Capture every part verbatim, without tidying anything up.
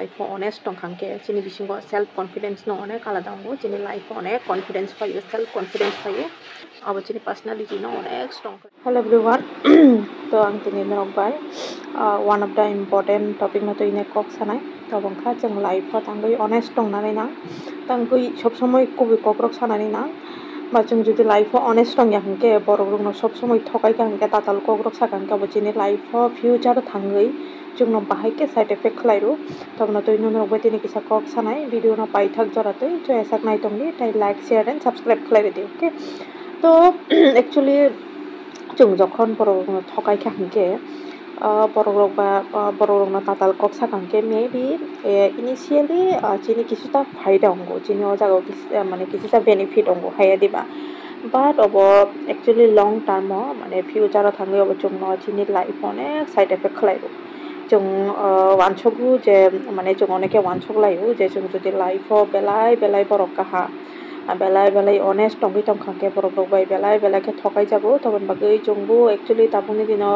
Life o honest tong kha hwnkhe chini bisingo self confidence no onek alada wngo, chini life o onek confidence phaio, self confidence phaio, abo chini personality no onek strong kha. Hello everyone, to ang tini norok bai, ah, one of the important topic no twi kok sanai, to wngkha chwng life o tangwi honest tongnani nang, tangwi sob somoi kubui kok rok sanani nang, ba chwng jodi life o honest tongya hwnkhe borok rok no sob somoi thokai kha hwnkhe tatal kok rok saka hwnkhe abo chini life o future o thangwi chwngno bahai khe side effect khlai rw. Tobno twi nonrok bai tini kisa kok sanai video no paithak jora twi chwng sak nai tongdi, tai like, share and subscribe khlai rwdi, okay? To actually chwng jokhon borok rokno thokai kha hwnkhe, ah, borok rok ba, ah, borok rokno tatal kok saka hwnkhe maybe, eh, initially, ah, chini kisuta phaida wngo, chini o jaga o kis-, eh, mane kisuta benefit wngo haya diba, but obo actually long term o mane future o thangwi obo chwngno chini life o onek side effect khlai rw. Chwng, ah, uansugo je, mane chwng oneke uansuk laio je chwng jodi life o belai belai borok kaha, ah, belai belai honest tongwi tongkha hwnkhe borok rok bai belai belai khe thokai jago, toboni bagwi chwngbo actually tabukni dino,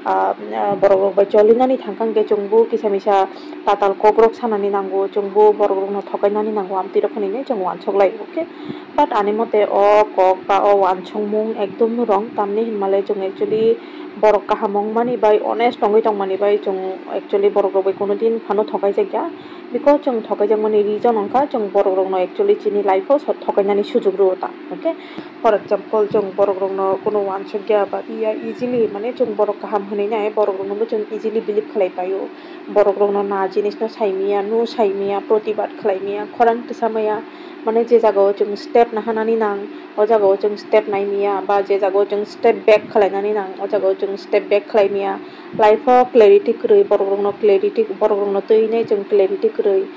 ah, ah, borok rok bai cholinani thangkha hwnkhe chwngbo kisa misa tatal kok rok sanani nango, chwngbo borok rokno thokainani nango, amtwi rok hinwi chwng uansuk laio, okay? But ani mote o kok ba o uansukmung ekdom no wrong, tamni hinmale chwng actually borok kaham wngmani bai, honest tongwi tongmani bai chwng actually borok rok bai kono din phano thokai jakya, because chwng thokai jakmani reason wngkha chwng borok rokno actually chini life o so-, thokainani sujuk rwo ta, okay? For example, chwng borok rokno kono uansuk ya ba iya easily, mane chwng borok kaham hinwi nai borok rokno bo chwng easily believe khlai paio, borok rokno na jinis no sai maya, nu sai maya, protibad khlai maya, khorang tisa maya, mane je jaga o chwng step nahanani nang, o jaga o chwng step nai maya, ba je jaga o chwng step back khlainani nang, o jaga o chwng step back khlai maya. Life o clarity kwrwi, borok rokno clarity, borok rokno twi nai chwng clarity kwrwi.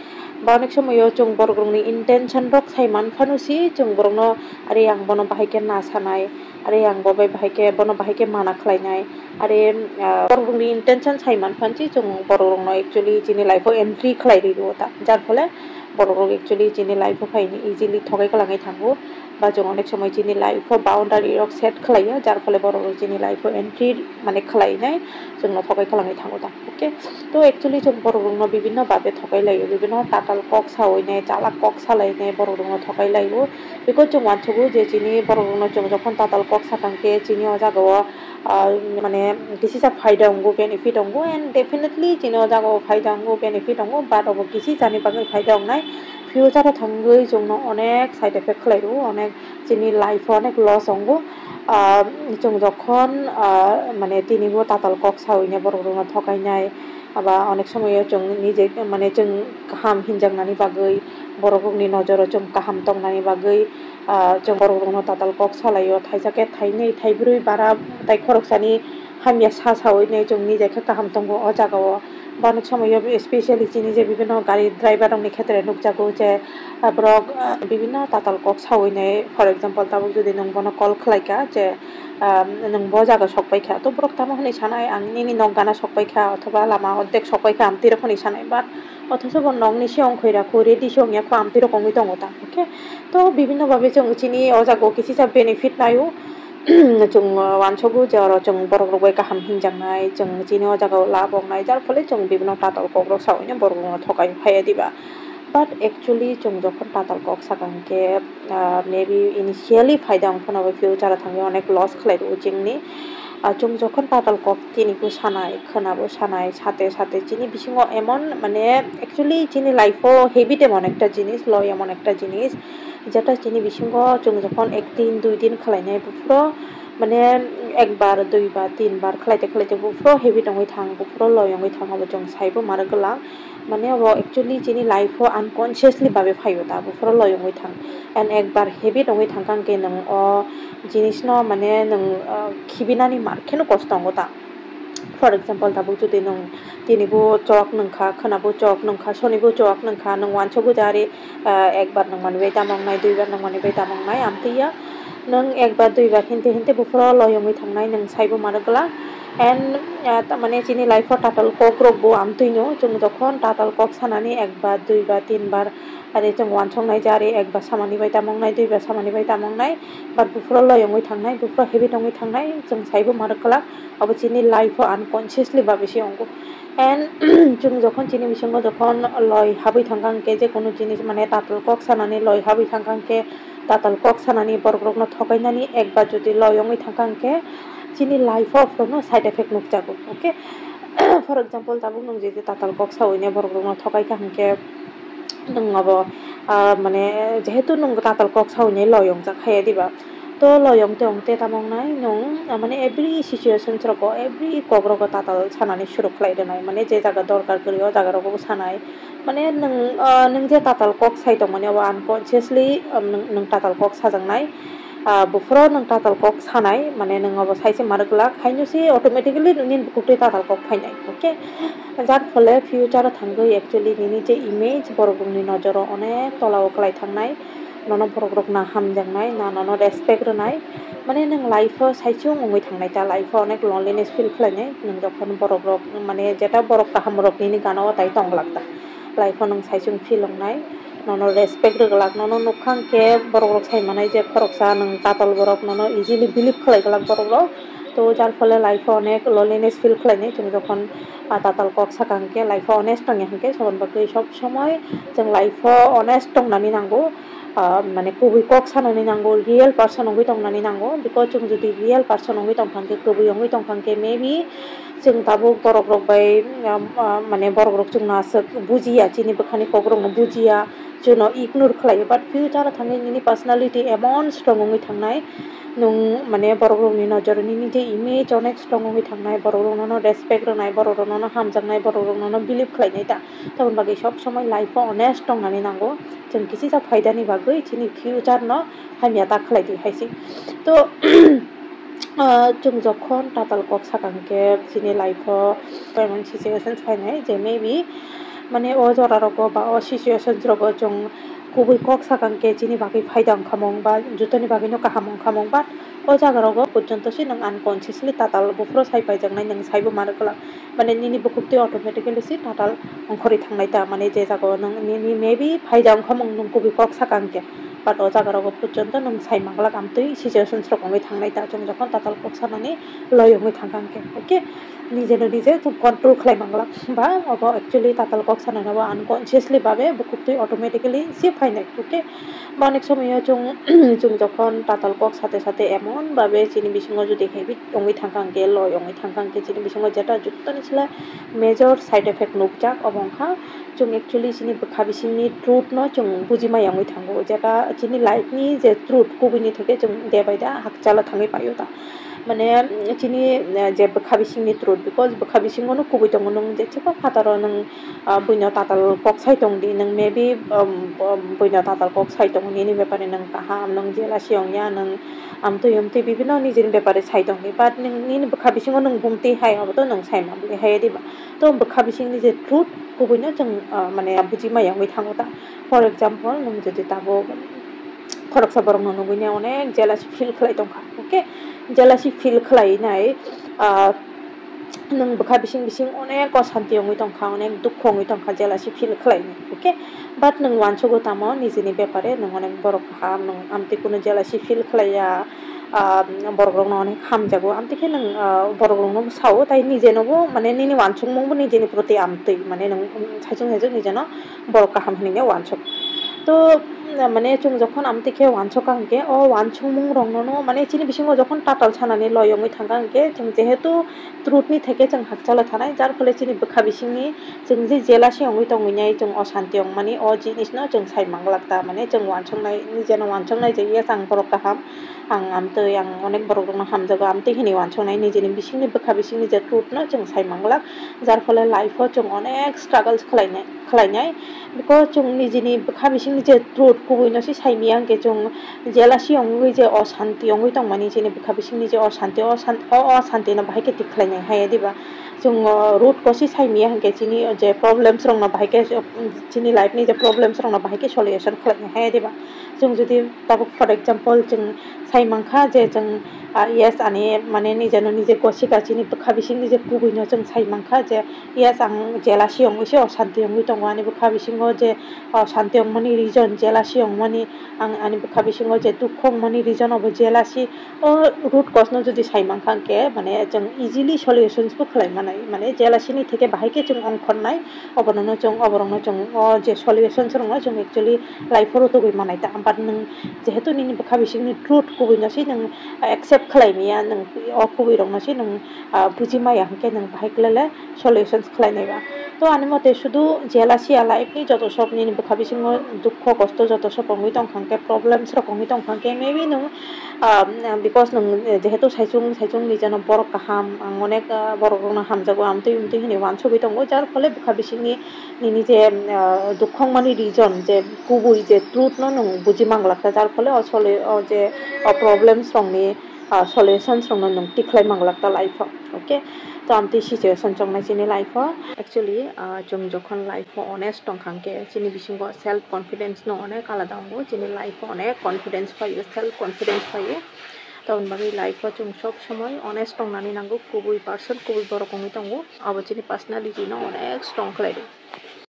Ba onek somoyo chwng borok rokni intention rok sai man phano si chwng borokno, "Are ang bono bahai khe na sanai, are ang bo bai bahai khe, bono bahai khe mana khlainai." Are, ah, borok rokni intention sai man phan si chwng borok rokno actually chini life o entry khlai rw ta, jar phole borok rok actually chini life o phai easily thokai kwlangwi thango, ba chwng onek somoi chini life o boundary rok set khlaiya, jar phole borok rok chini life o entry mane khlainai chwngno thokai kwlangwi thango ta, okay? To actually chwng borok rokno bibinno babe thokai laio, bibinno tatal kok sawi nai, chalak kok salai nai borok rokno thokai laio, because chwng uansugo je chini borok rokno chwng jokhon tatal kok sakang khe chini o jaga o, ah, mane kisisa phaida wngo, benefit wngo, and definitely chini o jaga o phaida wngo, benefit wngo, but obo kisisani bagwi phaida wngnai, future o thangwi chwngno onek side effect khlai rw, onek chini life o onek loss wngo. Ah, chwng jokhon, ah, mane tini bo tatal kok sawi nai borok rokno thokai nai, aba onek somoyo chwng nije mane chwng kaham hinjaknani bagwi, borok rokni nojoro chwng kaham tongnani bagwi, ah, chwng borok rokno tatal kok salaio, thaisa khe thainwi, thaibrwi bara, tai khoroksani hamya sa sawi nai chwng nije khe kaham tongo o jaga o. Ba onek somoyo specially chini je bibinno gari driver rokni khetre nukjago je, ah, borok, ah, bibinno tatal kok sawi nai, for example, tabuk jodi nwng bono call khlai kha je, ah, nwng bo jaga sok pai kha, to borok tamo hwnwi sanai, "Ang nini nok gana sok pai kha, othoba lama ordek sok pai kha," amtwi rok hwnwi sanai, but othocho bo nokni se ongkhoi ra kho, ready se ongya kho, amtwi rok ongwi tongo ta, okay? To bibinno babe chwng chini o jaga o kisisa benefit naio. Chwng, uh, uansugo je oro chwng borok rok bai kaham hinjaknai, chwng chini o jaga o lab wngnai, jar phole chwng bibinno tatal kok rok sawi no borok rokno thokai phaiya diba. But actually chwng jokhon tatal kok saka hwnkhe, uh, maybe initially phaida wng phano bo future o thangwi onek loss khlai rwo chwngni. Ah, chwng jokhon tatal kok tini bo sanai, khwna bo sanai, sate sate chini bisingo emon, mane, actually chini life o habit emon ekta jinis, loi emon ekta jinis, jeta chini bisingo chwng jokhon ek din, dui din khlainai, buphuro, mane, ekbar, duibar, tinbar khlaite khlaite buphuro habit wngwi thang, buphuro loi wngwi thang, obo chwng saibo mano gwlak. Mane, obo actually chini life o unconsciously babe phaio ta, buphuro loi wngwi thang. And ekbar habit wngwi thangkha hwnkhe nwng o jinisno, mane, nwng, ah, khibinani mar kheno kosto wngo ta. For example, tabuk jodi nwng tini bo chok nwngkha, khwna bo chok nwngkha, soni bo chok nwngkha, nwng uansugo je are, ah, ekbar nwngmani bai tamo wngnai, duibar nwngmani bai tamo wngnai, amtwi ya. Nwng ekbar, duibar hinte hinte buphuro loi wngwi thangnai, nwng saibo mano gwlak. And, ah, ta-, mane chini life o tatal kok rok bo amtwi no, chwng jokhon tatal kok sanani ekbar, duibar, tinbar, are chwng wansoknai je are ekbar samani bai tamo wngnai, duibar samani bai tamo wngnai, but buphuru loyongwi thangnai, buphuru habit wngwi thangnai, chwng saibo ma rwk kwlak, abo chini life o unconsciously ba bisi wngo. And chwng jokhon chini bisingo jokhon loi habwi thangkha hwnkhe, je kunu jinis mane tatal kok sanani loi habwi thangkha hwnkhe, tatal kok sanani borok rokno thokainani ekbar jodi loi wngwi thangkha hwnkhe, chini life o phano side effect nukjago, okay? For example, tabuk nwng jodi tatal kok sawi ne borok rokno thokaikha hwnkhe, nwng abo, ah, mane, jehetu nwng tatal kok sawi ne loi wngjak haya diba? To loi wngte wngte tamo wngnai nwng, ah, mane every situations rogo, every kok rogo tatal sanani suru khlai rwnai, mane je jaga dorkar kwrwi o jaga rogo bo sanai, mane nwng, ah, nwng je tatal kok sai tongmani abo unconsciously, ah, nwng, nwng tatal kok sajaknai, ah, buphuru nwng tatal kok sanai, mane nwng abo sai se ma rwk glak, haino se automatically nini bukhuk twi tatal kok phainai, okay? Jar phole future o thangwi actually nini je image borok rokni nojoro onek tola o kwlai thangnai, nono borok rok na hamjaknai, na nono respect rwnai, mane nwng life o saichung wngwi thangnai ta, life o onek loneliness feel khlainai, nwng jokhon borok rok, mane jeta borok kaham rok nini gana o tai tong glak ta, life o nwng saichung feel wngnai, nono respect rwglak, nono nukha hwnkhe borok rok sai manai je khoroksa nwng tatal borok, nono easily believe khlai glak borok rok. To jar phole life o onek loneliness feel khlainai chwng jokhon, ah, tatal kok saka hwnkhe, life o honest tongya hwnkhe, soboni bagwi sob somoi chwng life o honest tongnani nango. Ah, mane kubui kok sanani nango, real person wngwi tongnani nango, because chwng jodi real person wngwi tongkha hwnkhe, kubui wngwi tongkha hwnkhe, maybe chwng tabuk borok rok bai, um, uh, mane borok rok chwngno aswk bujiya, chini bwkhani kok rokno bujiya, chwngno ignore khlaio, but future o thangwi nini personality emon strong wngwi thangnai, nwng mane borok rokni nojoro nini je image onek strong wngwi thangnai, borok rok nono respect rwnai, borok rok nono hamjaknai, borok rok nono believe khlainai ta. Tamoni bagwi sob somoi life o honest tongnani nango, chwng kisisa phaidani bagwi chini future no hamya ta khlai di hai se. To, ah, chwng jokhon tatal kok saka hwnkhe chini life o emon situations phainai je maybe mane o jora rogo ba o situations rogo chwng kubui kok saka hwnkhe chini bagwi phaida wngkha mung ba jotoni bagwino kaham wngkha mung, but o jaga rogo porjonto se nwng unconsciously tatal buphuru sai paijaknai nwng saibo ma rwk glak, mane nini bukhuk twi automatically se tatal ongkhorwi thangnai ta, mane je jaga o nwng nini maybe phaida wngkha mung nwng kubui kok saka hwnkhe, but o jaga rogo porjonto nwng sai ma glak amtwi situations rok wngwi thangnai ta, chwng jokhon tatal kok sanani loi wngwi thangkha hwnkhe, okay? Nijeno nije chwng control khlai ma glak, ba obo actually tatal kok sanani bo unconsciously babe bukhuk twi automatically se phainai, okay? Ba onek somoyo chwng, chwng jokhon tatal kok sate sate emon babe chini bisingo jodi habit wngwi thangkha hwnkhe, loi wngwi thangkha hwnkhe, chini bisingo jeta jottoni sle major side effect nukjak, obo wngkha chwng actually chini bwkha bisingni truth no chwng buji maya wngwi thango, jeta chini life ni je truth kubui ni theke chwng day by day hakchalo thangwi paio ta. Mane, chini, eh, je bwkha bisingni truth, because bwkha bisingo no kubui tongo, nwng je chikon phataro nwng, ah, buino tatal kok sai tong di, nwng maybe, um, um, buino tatal kok sai tongo, nini bepare nwng kaham, nwng jealousy wngya, nwng amtwi amtwi bibino nijini bepare sai tong di, but nwng nini bwkha bisingo nwng bumtwi hai, obo to nwng sai ma bwlwi hai diba? To bwkha bisingni je truth, kubuino chwng, ah, mane buji maya wngwi thango ta. For example, nwng jodi tabuk khoroksa borokno nugwi ne onek jealousy feel khlai tongkha, okay? Jealousy feel khlainai, ah, nwng bwkha bising bising onek osanti wngwi tongkha, onek dukho wngwi tongkha, jealousy feel khlainai, okay? But nwng wansugo tamo nijini bepare, nwng onek borok kaham, nwng amtwi kunu jealousy feel khlaiya, ah, borok rokno onek hamjago, amtwi khe nwng, ah, borok rokno sao, tai nijenobo mane nini wansukmungbo nijeni proti amtwi, mane nwng saichung saichung nijeno borok kaham hinwi wansuk. To, mane chwng jokhon amtwi khe wansukha hwnkhe, o wansukmung rokno, mane chini bisingo jokhon tatal sanani loi wngwi thangkha hwnkhe, chwng jehetu truth ni theke chwng hakchalo thanai, jar phole chini bwkha bisingni chwng je jealousy wngwi tongwi nai, chwng osanti wngmani o jinisno chwng sai manglak ta, mane chwng wansuknai, nijeno wansuknai je, yes, ang borok kaham, ang amtwi, ang onek borok rokno hamjago, amtwi hinwi wansuknai, nijeni bisingni bwkha bisingni je truth no chwng sai manglak, jar phole life o chwng onek struggles khlainai, khlainai, because chwng nijeni bwkha bisingni je truth kubui no se sai maya hwnkhe chwng jealousy wngwi je osanti wngwi tongmani, chini bwkha bisingni je osanti, o san-, o osanti no bahai khe thik khlainai hai diba? Chwng, o, root cause-i sai maya hwnkhe chini je problems rokno bahai khe, chini life-ni je problems rokno bahai khe solution khlaina hai diba. Chwng jodi tabuk, for example, chwng sai mankha je chwng, ah, yes, ani mane nijeno nije gosika chini bwkha bisingni je kubuino chwng sai mankha je, yes, ang jealousy wngwi se oshanti wngwi tongo ani bwkha bisingo je, ah, oshanti wngmani reason jealousy wngmani, ang ani bwkha bisingo je dukhu wngmani reason obo jealousy. O root cause no jodi sai mankha hwnkhe, mane, chwng easily solutions bo khlai manai, mane, jealousy ni theke bahai khe chwng ongkhornai, obono no chwng, oborok no chwng, o je solutions rok no chwng actually life o rwtugwi manai ta, but nwng jehetu nini bwkha bisingni truth kubui no se nwng accept khlai maya, nwng o kubui rok no se nwng, ah, buji maya hwnkhe nwng bahai kwlele solutions khlai nai ba. To ani mote sudu jealousy ya life ni joto sob nini bwkha bisingo dukho kosto joto sob wngwi tongkha hwnkhe, problems rok wngwi tongkha hwnkhe, maybe nwng, ah, because nwng jehetu saichung saichung nijeno borok kaham, ang onek, ah, borok rokno hamjago, amtwi umtwi hinwi uansugwi tongo, jar phole bwkha bisingni nini je, ah, dukho wngmani reason je kubui je truth no nwng buji manglak ta, jar phole o sole o je o problems rokni ah, solutions rokno nwng tikhlai manglak ta life o, okay? To amtwi situation chongnai chini life o. Actually, ah, chwng jokhon life o honest tongkha hwnkhe chini bisingo self confidence no onek alada wngo, chini life o onek confidence phaio, self confidence phaio. Tamoni bagwi life o chwng sob somoi honest tongnani nango, kubui person, kubui borok wngwi tongo, abo chini personality no onek strong khlai dio.